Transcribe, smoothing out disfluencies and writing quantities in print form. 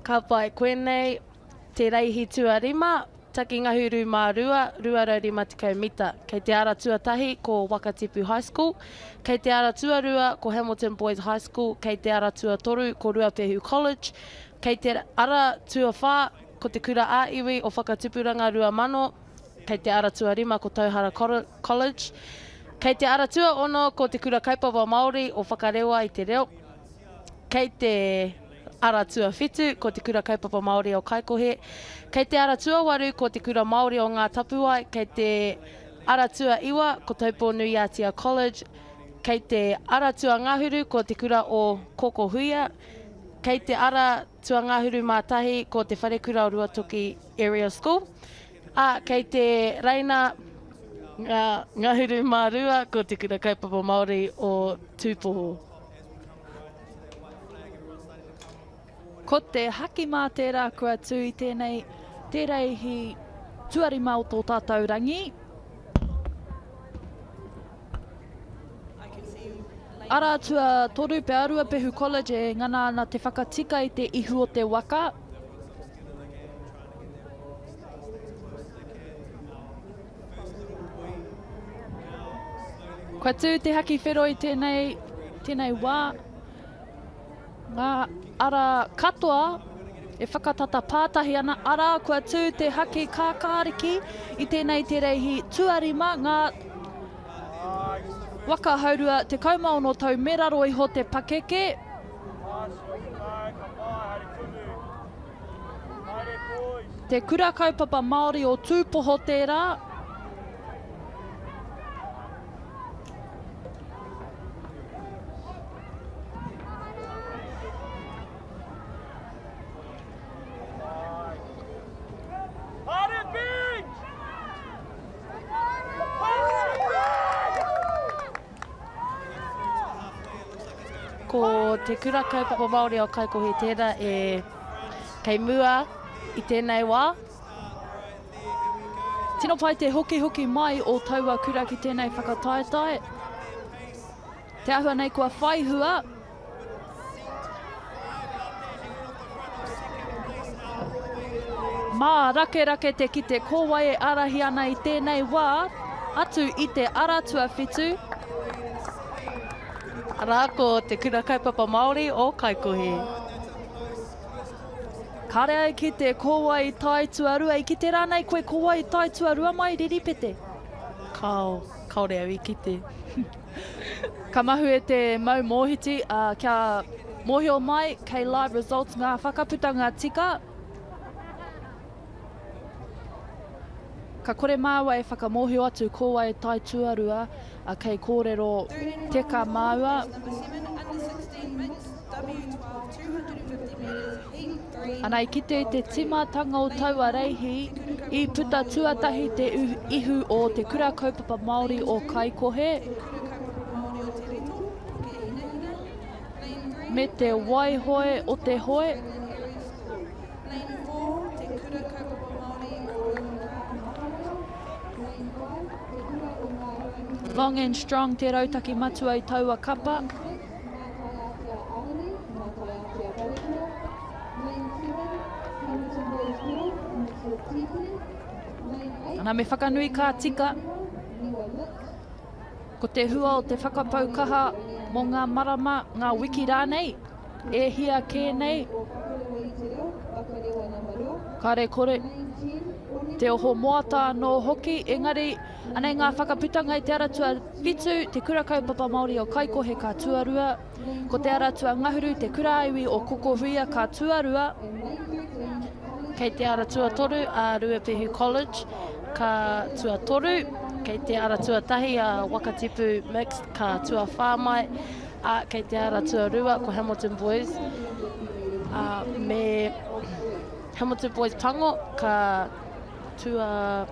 Ka pai, koinei te reihi tuarima, taki ngahuru mā rua, 250 mita. Kei te ara tuatahi ko Wakatipu High School, kei te ara tuarua ko Hamilton Boys High School, kei te ara tuatoru ko Ruapehu College, kei te ara tuawhā ko Te Kura ā-Iwi o Whakatupuranga 2000, kei te ara tuarima ko Tauhara College, kei te ara tuaono ko Te Kura Kaupapa Māori o Whakarewa i te Reo, kei te ara tuawhitu ko Te Kura Kaupapa Māori o Kaikohe, kei te ara tuawaru ko Te Kura Māori o Ngā Tapuwae, kei te ara tuaiwa ko Taupō-nui-a-Tia College, kei te ara tuangahuru ko Te Kura o Kokohuia, kei te ara tuangahuru mā tahi ko Te Wharekura o Ruatoki Area School, ā, kei te raina ngahuru mā rua ko Te Kura Kaupapa Māori o Tūpoho. Ko te haki mā tērā kua tū i tēnei te reihi tuarima o tō tātou rangi. Arā tuatoru pea, Ruapehu College e ngana ana te whakatika i te ihu o te waka. Kua tū te haki whero i tēnei, tēnei wā. Ngā ara katoa e whakatata pātahi ana, arā kua tū te haki kākāriki i tēnei te reihi tuarima, ngā waka haurua 16 tau me raro iho te pakeke. Te Kura Kaupapa Māori o Tūpoho tērā. Ko Te Kura Kaupapa Māori o Kaikohe tērā e kei mua i tēnei wā. Tino pai te hokihoki mai o taua kura ki tēnei whakataetae. Te āhua nei kua whai hua. Mārakerake te kite ko wai e ārahi ana i tēnei wā, atu i te ara tuawhitu. Arā ko Te Kura Kaupapa Māori o Kaikohe. Kāre au kite ko wai i tae tuarua, i kite rānei koe ko wai i tae tuarua mai, Riripete? Kāo, kāore au i kite. Ka mahue te mau mōhiti, ā, kia mōhio mai kei live results ngā whakaputanga tika. Ka kore māua e whakamōhio atu ko wai tae tuarua, ā, kei kōrero teka māua. Ana i kite i te tīmatanga o taua reihi, i puta tuatahi te ihu o Te Kura Kaupapa Māori o Kaikohe, me te waihoe o te hoe. Long and strong te rautaki matua i taua kapa. Ngā Taiātea Arani, Ngā Taiātea Parekura, Lane 7, Hamilton Boys Middle, Matua Tīpene, Lane 8, Ana me whakanui ka tika. Niwa Mix. Ko te hua o te whakapau kaha mō ngā marama, ngā wiki rānei, e hia kē nei. Kāre kore, te oho moata anō hoki, engari anei ngā whakaputanga i te ara tuawhitu, Te Kura Kaupapa Māori o Kaikohe ka tuarua, ko Te Ara Tuangahuru, Te Kura Ā-Iwi o Kokohuia ka tuarua. Kei te ara tuatoru a Ruapehu College ka tuatoru, kei te ara tuatahi a Wakatipu Mixed ka tuawhā mai, ā, kei te ara tuarua ko Hamilton Boys, ā, me Hamilton Boys Pango ka tua...